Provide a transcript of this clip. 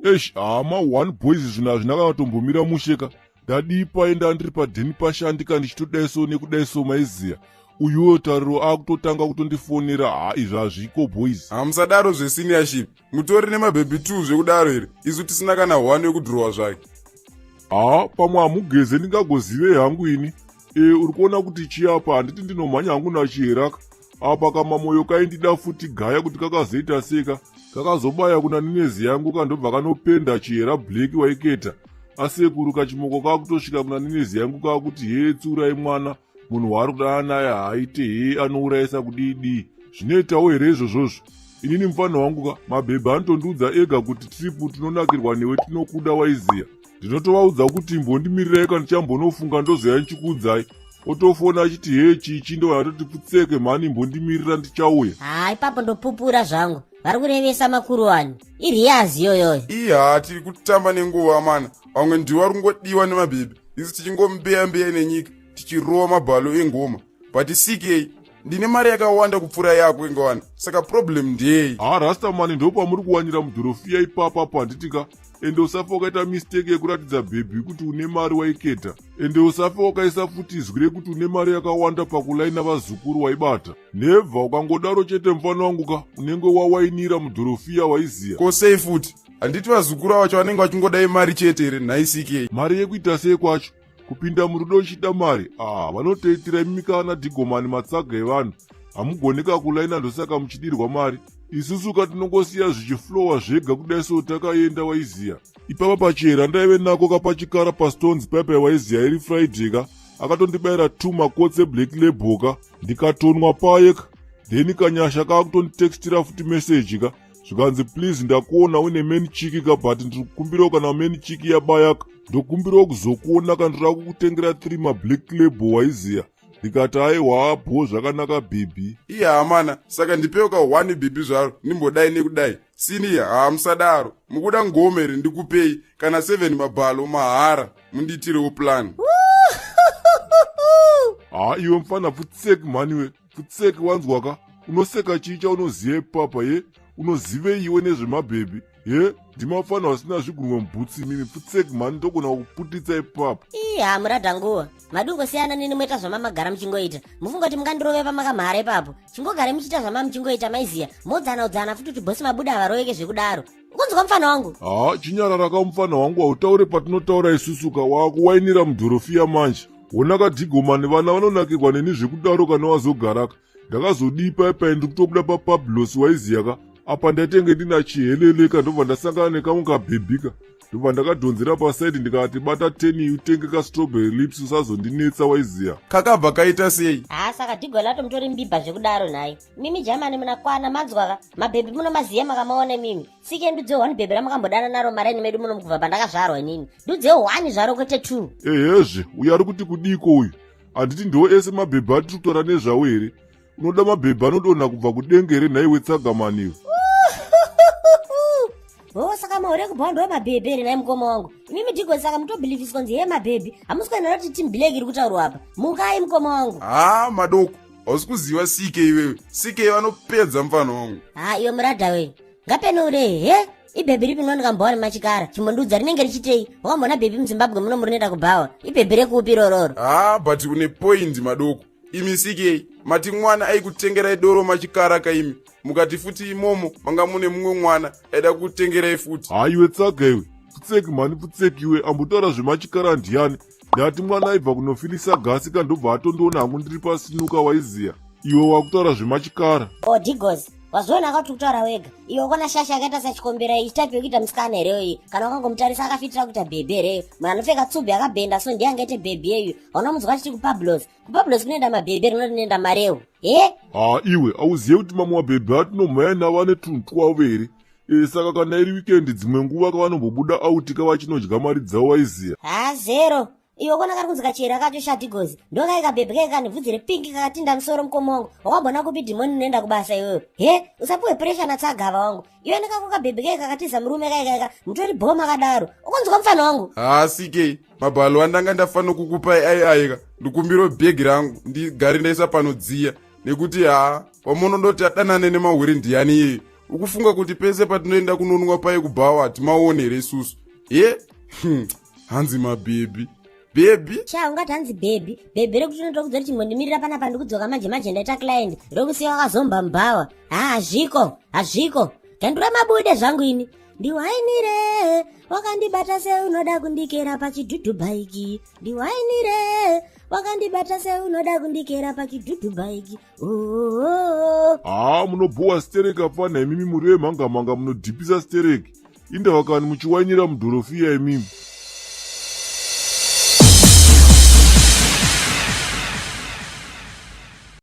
Eish, hama one boys, zvinhu hazvina kana kutombomira musheka. Ndadii paenda ndiri padheni pashandika ndichitodai so nekudai so, maiziya, uyuwo Tariro akutotanga kutondifonera. Ha, izvi hazviko, boys. Hamusadaro zveseniorship. Mutori nemabhebhi 2 zvekudaro here, isu tisina kana 1 yekudhirowa zvake? Ha, pamwe hamugeze, ndingagozivei hangu ini. Uri kuona kuti chiapa, handiti ndinomhanya hangu naChiheraka apa. Kamamoyo kaindida futi gaya kuti kakazoita seka kakazobaya kuna ninezi yangu, kandobva kanopenda Chihera black waiketa asekuru. Kachimoko kakutosvika kuna ninezi yangu kakuti, "He, tsiurai mwana, munhu waari kudana naye haaite, he anourayisa kudii dii." Zvinoitawo here izvozvozvo? Inini mufana wangu ka, mabhebhi anotondiudza ega kuti, "Triple, tinonakirwa newe, tinokuda," waiziya. Ndinotovaudza kuti, "Imbondimirirai ka, ndichambonofunga, ndozoya ndichikuudzai." Otofona achiti, "He, chichi?" Ndobva atoti, "Pfutseke mhani, imbondimirira, ndichauya." Ha, ipapo ndopupura zvangu, vari kurevesa makuru wani, iriyazi iyoyoyo. Iha, tiri kutamba nenguva mana. Vamwe ndivo vari kungodiwa nemabhebhi, isu tichingombeya mbeya nenyika, tichirova mabhalo engoma. But CK, ndine mari yakawanda kupfuura yako ingawana, saka problem ndeyei? Ha, rastamani, ndo pamuri kuwanira mudhorofiya ipapapo, handitika? Ende usafa wakaita mistake yekuratidza bhebhi kuti une mari waiketa. Ende usafa wakaisa futi izwi rekuti une mari yakawanda pakulaina vazukuru waibata. Never. Ukangodaro chete, mufana wangu ka, unenge wawainira mudhorofiya, waiziya. Ko sei futi? Handiti vazukuru vacho vanenge vachingodai mari chete here, nhai CK? Mari yekuita sei kwacho? Kupinda murudo uchida mari? Ah, vanotoitira imikana dhigomani, matsaga evanhu. Hamugoneka kulaina, ndosaka muchidirwa mari. Isusu ka tinongosiya zvichiflowa zvega kudai so, takaenda, waiziya. Ipapa pachera ndaive nako kapachikara paStones paipai, waiziya, iri Friday ka, akatondibayira t makotsi eBlack Label ka, ndikatonwa paye ka. Then kanyasha kaakutonditextira futi meseji ka, zvikanzi, "Please, ndakuona uine main chick ka, but ndiri kukumbirawo kana main chick yabayaka, ndokumbirawo kuzokuona ka, ndinoda kukutengera 3 maBlack Label," waiziya. Ndikati, "Aiwa bho, zvakanaka bhebhi." Iye hamana, saka ndipewo ka 1 bhebhi zvaro, ndimbodai nekudai. Senior, hamusadaro. Mukuda ngome here? Ndikupei kana 7 mabhalo mahara, mundiitirewo plan. Ha, iwe mufana, pfutseki mhaniwe, pfutseki, wanzwaka? Unoseka chii chaunoziva ipapa ye? Unozivei iwe nezvemabhebhi ye? Ndimafana vasina zvigunwe mubhutsi mimi. Pfutseki mhani, ndogona kukuputitsa ipapa. Iya, muradha, nguva madungosiyana nini, moita zvamamagara muchingoita. Mufunga kuti mungandirove pamakamhara ipapo? Chingogare muchiita zvama muchingoita, maiziya, modzana udzana futi kuti bhosi mabuda havaroveke zvekudaro. Ukunzwa, mufana wangu? Ha, chinyarara ka, mufana wangu, hautaure patinotaura isusu ka. Waakuwainira mudhorofiya manje. Wona kadhigomani, vana vanonakirwa neni zvekudaro kana wazogaraka. Ndakazodii paipai, ndiri kutobuda papablos, waiziya ka, apa ndaitenge ndina chiheleleka, ndobva ndasangana nekamwe kabhebhika, ndobva ndakadhonzera pasaidi, ndikati, "Bata 10, utenge kastrawberry lips, usazondinetsa," waiziya. Kakabva kaita sei? Ha, saka dhigola mutori mbibha zvekudaro nhai mimi? Jamani, munakwana, manzwaka? Mabhebhi munomaziya, makamaona mimi. Sike, ndudze 1 bhebhi ramakambodana naro maraini medu muno kubva pandakazvarwa inini. Ndudze 1 zvaro, kwete 2. Ehezve, uyo ari kuti kudiko uyu? Handiti ndo ese mabhebhi atiri kutaura nezvawo here? Unoda mabhebhi anodonha kubva kudenga here nhaiwe tsagamaniwe? O, saka mahure kubva ndo mabhebhi here nhai mukoma wangu? Imimi Dhigo, saka mutobhilivhiswa kunzi ye mabhebhi? Hamusi kuenda kuti team black iri kutaurwa apa? Mukai, mukoma wangu. Ha, madoko, hausi kuziva CK iwewe. CK vanopedza, mufana wangu. Ha, iwe muradha we, ngapenure he, ibhebhi ripi rinowanika machikara? Chimbondiudza, rinenge richitei? Wakambona bhebhi muZimbabwe muno murinoenda kubhawa? Ibhebhi rekupi irororo? Ha, but une point, madoko. Imi CK, mati mwana aikutengerai doro machikara kaimi, mukati futi imomo manga mune mumwe mwana aida kukutengerai futi. Haiwe tsaga iwe, pfutseki mhani, pfutseki iwe. Ambotaura zvemachikara ndiani? Ndati mwana aibva kunofilisa gasi ka, ndobva atondiona hangu ndiri pasinuka, waiziya. Iwe wakutaura zvemachikara. O Digos, wazviona akati kutaura wega iwe. Kona shasha akaita sachikombera iyi, type yekuita musikana hereyo iyi? Kana wakangomutarisa, akafitira kuita bhebhi hereyo? Munhu anopfeka tsubi akabhenda so ndiye angaite bhebhi yeyu? Hauna achiti kuPablos, kuPablos kunoenda mabhebhi, rino rinoenda mareu he? Ha, iwe auzive kuti mamwe mabhebhi atinomhanya navo ane tunhu twavo here? Saka kana iri weekend, dzimwe nguva kavanombobuda out kavachinodya mari dzavo, waiziya. Ha, zero. Iwe kona kari kunzi kachera kacho shadigozi, ndokai kabhebhi kai kane bvudzi repinki kakatinda musoro. Mukoma wangu, wakambona kupi dhimoni rinoenda kubasa iwewe? He, usapiwe presha natsagava wangu iwe. Nekako kabhebhi kai kakatiza murume kai kaika mutori bhoma kadaro. Ukunzwa, mufana wangu? Ha, CK, mabhalo andanga ndafanira kukupai ai aika, ndikumbiro bhegi rangu ndigare ndaisa panodziya, nekuti ha, wamunondoti adanane nemahwiri ndiani iyeyo? Ukufunga kuti pese patinoenda kunonwa paye kubhawa hatimaone here isusu? Ye? Hanzi mabhebhi. Bhebhi? Sha, ungati hanzi bhebhi. Bhebhi rekuti unotokudza kuti chimbondimirira panapa ndikudzoka manje manje ndaita client. Rokusiya wakazomba mubhawa. Ha, hazviko. Hazviko. Gandura mabude zvangu ini. Ndiwainire, wakandibata seunoda kundikera pachidhudhu bhaiki. Ndiwainire, wakandibata seunoda kundikera pachidhudhu bhaiki. Oh. Haa, munobhowa stereki apfana imimi, muri vemhangamhanga, munodhipisa stereki. Indava kani muchiwainira mudhorofiya imimi?